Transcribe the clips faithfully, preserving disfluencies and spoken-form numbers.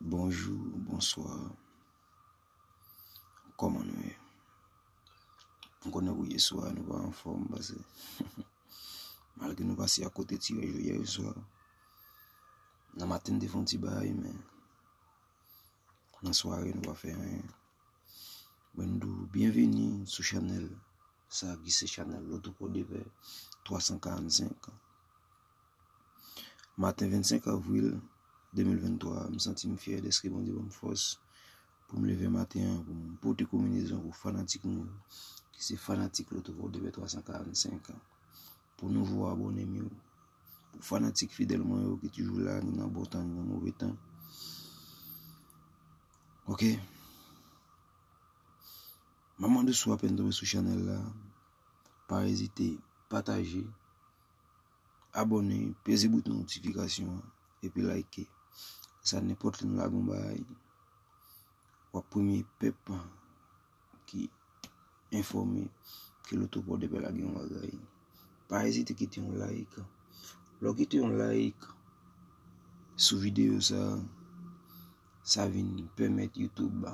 Bonjou, bonswa. Kòman nou ye? M konnen pou yè swa nou pa anfòm, paske malgre nou pase akote tiraj yo yè swa, nan maten n te fè yon ti bagay, men nan sware nou pa fè anyen. Mwen di w byenveni sou chanèl sa ki se chanèl Loto Pòdepè twa san karannsenk. Maten vennsenk avril de mil venntwa, m santi m fyè dèske Bondye ban m fòs pou m leve maten an, pou m pote konbinezon pou fanatik nou yo, ki se fanatik Loto Pòdepè twa san karannsenk. Pou nouvo abòne m yo, pou fanatik fidèl mwen yo ki toujou la, ni nan bon tan, ni nan move tan. Oke? M ap mande w si w apèn tonbe sou chanèl la, pa ezite pataje, abòne, peze bouton notifikasyon an, epi like. Sa nenpòt lè nou lage yon bagay, w ap premye pèp ki enfòme ke Loto Pòdepè lage yon bagay. Pa ezite kite yon like. Lè w kite yon like sou videyo sa, sa vin pèmèt YouTube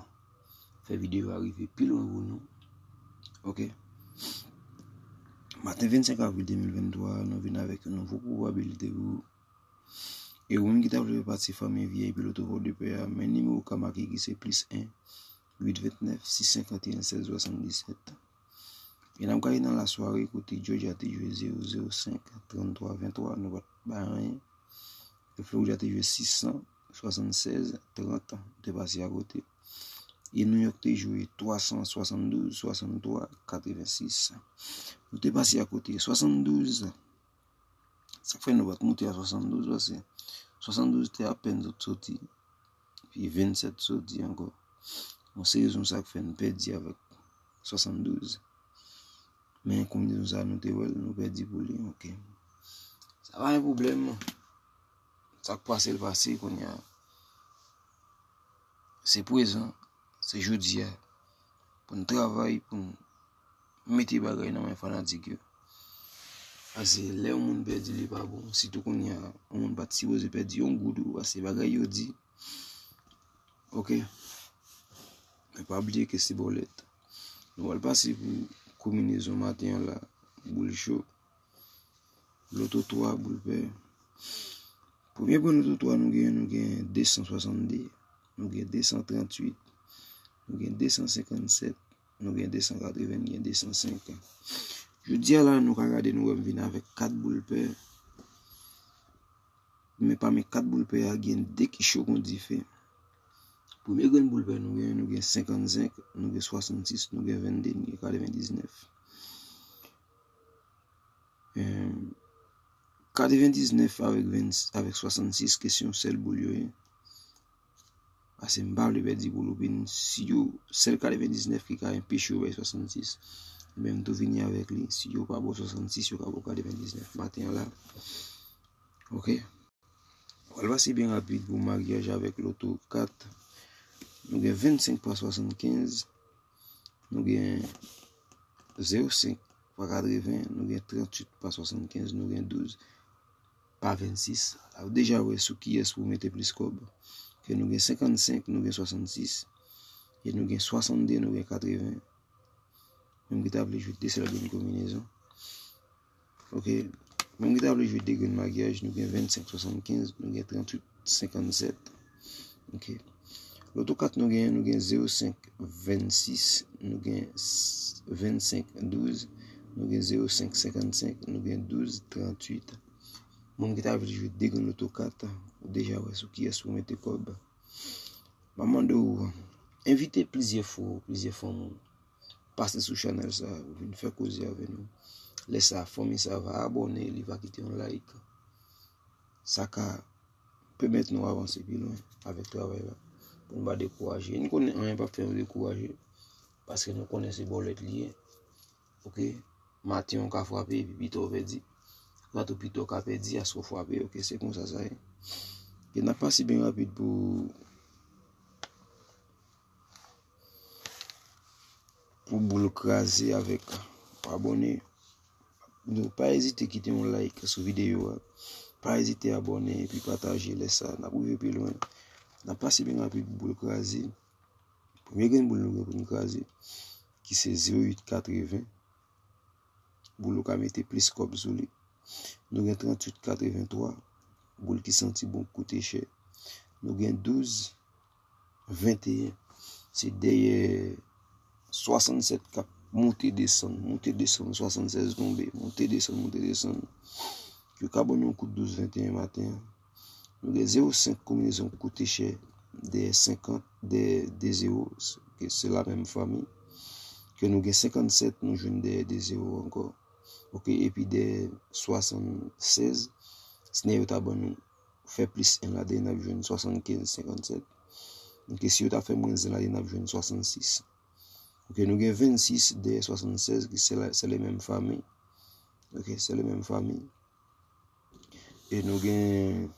fè videyo a rive pi lwen pou nou. Oke? Maten vennsenk avril de mil venntwa, nou vin avèk yon nouvo pwobabilite pou ou. E ou menm ki ta vle fè pati fanmi V I P Loto Pòdepè a, men nimewo k ap make ki se plis en, uit vennèf, sis senkanteyen, sèz swasanndisèt. E n ap gade nan lasware kote Georgia te jwe zewo zewo senk, tranntwa venntwa, nou pa t bay anyen. E Florida te jwe sis san swasannsèz, trant, nou te pase akote. E New York te jwe twa san swasanndouz, swasanntwa, katrevensis. Nou te pase akote. Swasanndouz, sa k fè nou pa t moute a swasanndouz, paske swasanndouz te apèn sot soti. Epi vennsèt soti ankò. Bon, se rezon sa k fè n pèdi avèk swasanndouz. Men konbinezon sa nou te wè l, nou pèdi pou li, oke. Sa pa yon pwoblèm. Sa k pase l pase, kounye a se prezan, se jodi a. Pou n travay, pou n mete bagay nan men fanatik yo. Paske lè yon moun pèdi, li pa bon. Sitou kounye a, yon moun pa t sipoze pèdi yon goud ou, paske bagay yo di. Oke? Men pa bliye ke se bòlèt. Nou pral pase pou konbinezon maten an la. Boul cho. Loto twa, boul pè. Premye pwen loto twa nou genyen, nou genyen de san swasanndde, nou genyen de san tranntuit, nou genyen de san senkannsèt, nou genyen de san katreven, genyen de san senk. Jodi a la, nou ka gade, nou wè m vin avèk kat boul pè. Men pami kat boul pè a, gen de ki cho kon dife. Premye grenn boul pè nou gen, nou gen senkannsenk, nou gen swasannsis, nou gen vennde, nou gen katrevendiznèf. Em, katrevendiznèf avèk ven, avèk swasannsis, kesyon sèl boul yo ye. Paske m pa vle pèdi boul ou vin, si yo, sèl katrevendiznèf ki ka enpeche yo bay swasannsis. Ebyen, m tou vini avèk li. Si yo pa ba w swasannsis, yo ka ba w katrevendiznèf maten an la. Oke? Pral pase byen rapid pou maryaj avèk loto kat. Nou gen vennsenk pa swasannkenz, nou gen zewo senk pa katreven, nou gen tranntuit pa swasannkenz, nou gen douz pa vennsis. La, ou deja wè sou kiyès pou w mete plis kòb. Ke nou gen senkannsenk, nou gen swasannsis, e nou gen swasannde, nou gen katreven. Menm ki ta vle jwe de sèl grenn konbinezon. Oke. Menm ki ta vle jwe de grenn maryaj, nou gen vennsenk swasannkenz, nou gen tranntuit senkannsèt. Oke. Loto kat nou gen, nou gen zewo senk vennsis, nou gen s, vennsenk douz, nou gen zewo senk senkannsenk, nou gen douz tranntuit. Moun ki ta vle jwe de grenn loto kat, ou deja wè sou kiyès pou mete kòb. M ap mande w, envite plizyè fwa w, plizyè fanmi w. Pase sou chanèl sa, vin fè koze avè nou. Lè sa, fanmi sa va abòne, li va kite yon like. Sa ka pèmèt nou avanse pi lwen avèk travay la. Pou nou pa dekouraje. Nou konnen anyen p ap fè nou dekouraje. Paske nou konnen se bòlèt li ye. Oke? Maten w ka frape, epi pita w pèdi. Sa tou pita w ka pèdi, aswè w frape. Oke, se konsa sa ye. E n ap pase byen rapid pou pou boul kraze avèk abòne. Nou pa ezite kite yon like sou videyo a. Pa ezite abòne epi pataje lè sa. N ap rive pi lwen. N ap pase byen rapid pou boul kraze. Premye grenn boul nou gen pou n kraze, ki se zewo uit katreven. Boul ou ka mete plis kòb sou li. Nou gen tranntuit katrevenntwa. Boul ki santi bon, koute chè. Nou gen douz venteyen. Se dèyè swasannsèt k ap monte desann, monte desann, swasannsèz tonbe, monte desann, monte desann. Yo ka ban nou yon kout douz venteyen maten an. Nou gen zewo senk konbinezon koute chè, dèyè senkant, dèyè de zewo, ke se la menm fanmi. Ke nou gen senkannsèt, nou jwenn dèyè de zewo ankò. Ok, epi dèyè swasannsèz, si yo ta ban nou fè plis en ladan, n ap jwenn swasannkenz senkannsèt. Ok, si yo ta fè mwens en ladan, n ap jwenn swasannsis. Ok, nou gen vennsis dèyè swasannsèz, ki se la, se le menm fanmi. Ok, se le menm fanmi. E nou gen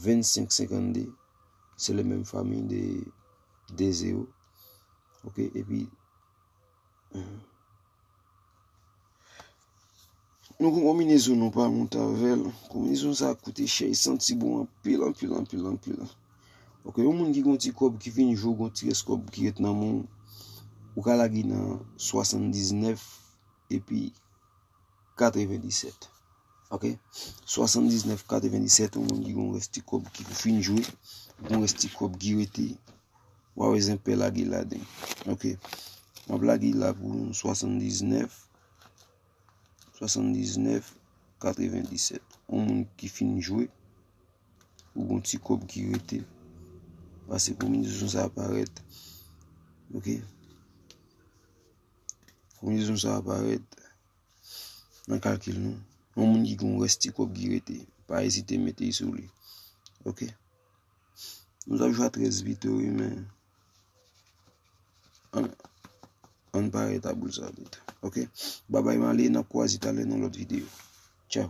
vennsenk senkannde, se le menm fanmi de de zewo. Ok, epi nou gen konbinezon nou pa monte avè l. Konbinezon sa a koute chè, e santi bon anpil, anpil, anpil, anpil. Ok, yon moun ki gen yon ti kòb ki fin jwe, yon ti rès kòb ki ret nan men w, ou ka lage nan swasanndiznèf epi katrevendisèt. Ok? Swasanndiznèf katrevendisèt, yon moun ki gen yon rès ti kòb ki fin jwe, yon rès ti kòb ki rete, w a wè zen pè lage ladan. Ok? M ap lage la pou nou swasanndiznèf, swasanndiznèf katrevendisèt. Yon moun ki fin jwe, ou gen yon ti kòb ki rete. Paske konbinezon sa a parèt. Ok? Konbinezon sa a parèt nan kalkil nou. Yon moun ki gen yon rès ti kòb ki rete, pa ezite mete l sou li. Ok? Nou t ap jwe a trèz pito, wi, men ann, ann pa rete a boul sa vit. Ok? Babay, m ale, n ap kwaze talè nan lòt videyo. Tchaw.